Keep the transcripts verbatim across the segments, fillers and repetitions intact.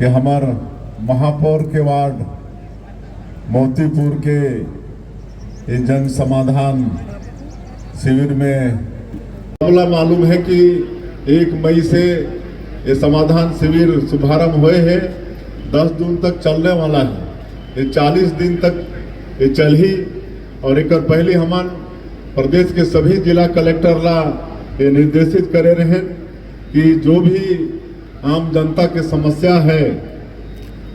कि हमर महापौर के वार्ड मोतीपुर के ये जन समाधान शिविर में सबला मालूम है कि एक मई से ये समाधान शिविर शुभारंभ होए है, दस जून तक चलने वाला है। ये चालीस दिन तक ये चलही। और एकर पहले हमन प्रदेश के सभी जिला कलेक्टर ला ये निर्देशित करे रहे कि जो भी आम जनता के समस्या है,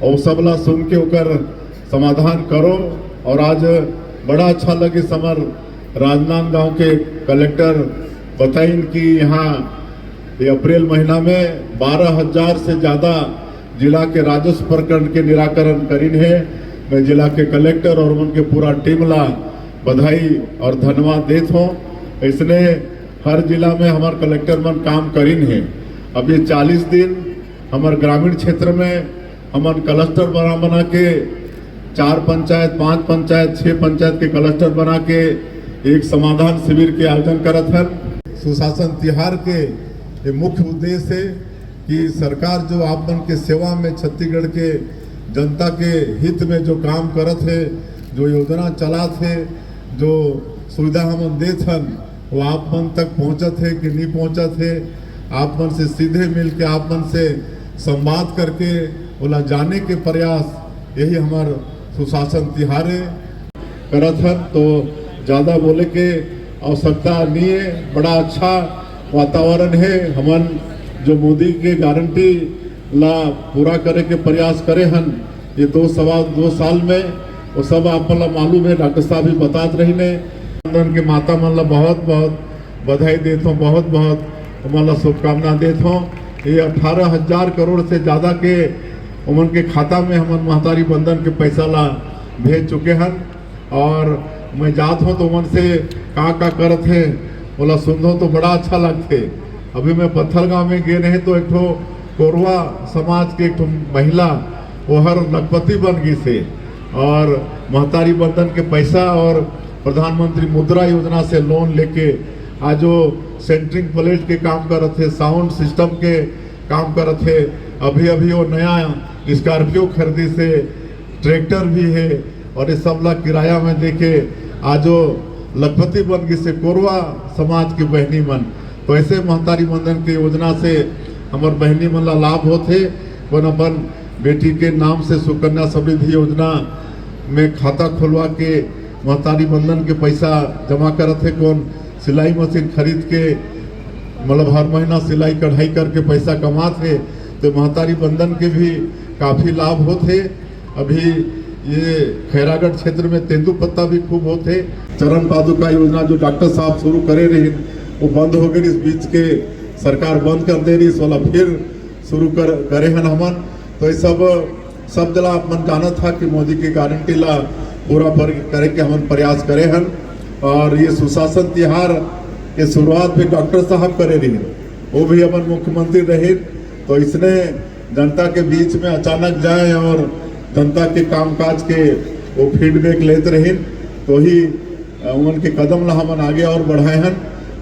और सबला सुन के ओकर समाधान करो। और आज बड़ा अच्छा लगे हमर राजनांदगांव के कलेक्टर बताइन कि यहाँ ये अप्रैल महीना में बारह हजार से ज्यादा जिला के राजस्व प्रकरण के निराकरण करिन है। मैं जिला के कलेक्टर और उनके पूरा टीम ला बधाई और धन्यवाद देत हों। इसने हर जिला में हमर कलेक्टर मन काम करिन है। अब ये चालीस दिन हमर ग्रामीण क्षेत्र में हमन क्लस्टर बना बना के चार पंचायत, पांच पंचायत, छह पंचायत के क्लस्टर बना के एक समाधान शिविर के आयोजन करत हन। सुशासन तिहार के ये मुख्य उद्देश्य है कि सरकार जो आप मन के सेवा में छत्तीसगढ़ के जनता के हित में जो काम करत है, जो योजना चलात है, जो सुविधा हमन देत हन, वो आप मन तक पहुंचत है कि नहीं पहुंचत है, आप मन से सीधे मिल के, आप मन से संवाद करके ओला जाने के प्रयास, यही हमर सुशासन तिहार है। करत हन तो ज्यादा बोले के आवश्यकता नहीं है। बड़ा अच्छा वातावरण है। हमन जो मोदी के गारंटी ला पूरा करे के प्रयास करे हन ये दो सवा दो साल में, वो सब आप मन ला मालूम है, डॉक्टर साहब भी बतात रहिन हे। के माता मन ला बहुत बहुत बधाई देत हों, बहुत बहुत ओमन ला शुभकामना देत हों। ये अठारह हजार करोड़ से ज्यादा के ओमन के खाता में हमन महतारी बंधन के पैसा ला भेज चुके हन। और मैं जात हों तो ओमन से का का करत हे, ओला सुनत हों तो बड़ा अच्छा लगथे। अभी मैं पत्थलगांव में गे रहें तो एक ठो कोरवा समाज के एक ठो महिला ओहर लखपति बन गिस हे और महतारी बंधन के पैसा और प्रधानमंत्री मुद्रा योजना से लोन लेके आज वो सेंटरिंग प्लेट के काम करत हे, साउंड सिस्टम के काम करत हे। अभी अभी वो नया स्कॉर्पियो खरीदिस हे, ट्रैक्टर भी हे और ये सब ला किराया में देके आज वो लखपति बन गिस हे कोरवा समाज के बहनी मन। तो ऐसे महतारी बंधन के योजना से हमर बहनी मन ला लाभ होथे। अपन अपन बेटी के नाम से सुकन्या समृद्धि योजना में खाता खोलवा के महतारी बंधन के पैसा जमा करत हे, कोन सिलाई मशीन खरीद के, मतलब हर महीना सिलाई कढ़ाई करके पैसा कमात हे, तो महतारी बंधन के भी काफी लाभ होत हे। अभी ये खैरागढ़ क्षेत्र में तेंदू पत्ता भी खूब होत हे। चरण पादुका योजना जो डॉक्टर साहब शुरू करे रहिन, वो बंद हो गई, इस बीच के सरकार बंद कर दे रही, ओला फिर शुरू कर करे हन हमन। तो ये सब सब जला आप मन जानत हा कि मोदी के गारंटी ला पूरा पर करे के हमन प्रयास करे हन। और ये सुशासन तिहार के शुरुआत भी डॉक्टर साहब करे रहिन, वो भी अपन मुख्यमंत्री रहिन। तो इसने जनता के बीच में अचानक जाए और जनता के कामकाज के वो फीडबैक लेत रहिन, तो ही अ, उमन के कदम ला हमन आगे और बढ़ाए हन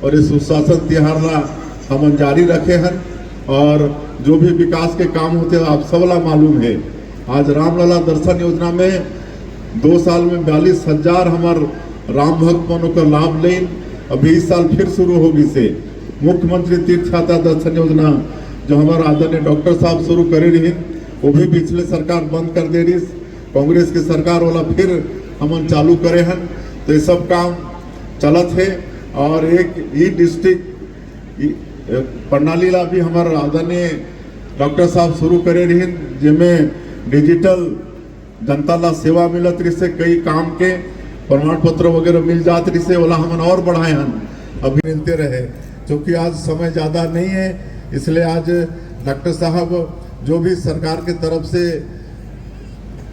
और ये सुशासन तिहार ला हमन जारी रखे हन। और जो भी विकास के काम होथे, आप सब ला मालूम हे, आज रामलला दर्शन योजना में दो साल में बयालीस हजार हमर राम भक्त मन ओकर लाभ लेन। अभी इस साल फिर शुरू हो गिस हे मुख्यमंत्री तीर्थ यात्रा दर्शन योजना, जो हमर आदरणीय डॉक्टर साहब शुरू करे रहिन, वो भी पिछले सरकार बंद कर दे रहिस, कांग्रेस के सरकार वाला फिर हमन चालू करे हन। तो ये सब काम चलत हे। और एक ई डिस्ट्रिक्ट ई, अ, प्रणाली ला भी हमर आदरणीय डॉक्टर साहब शुरू करे रहिन, जेमे डिजिटल जनता ला सेवा मिलत रहिसे, कई काम के प्रमाण पत्र वगैरह मिल जात रहिसे, ओला हमन और बढ़ाए हन, अभी मिलते रहे। क्योंकि आज समय ज्यादा नहीं है, इसलिए आज डॉक्टर साहब जो भी सरकार के तरफ से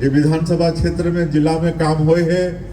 ये विधानसभा क्षेत्र में, जिला में काम होए हे,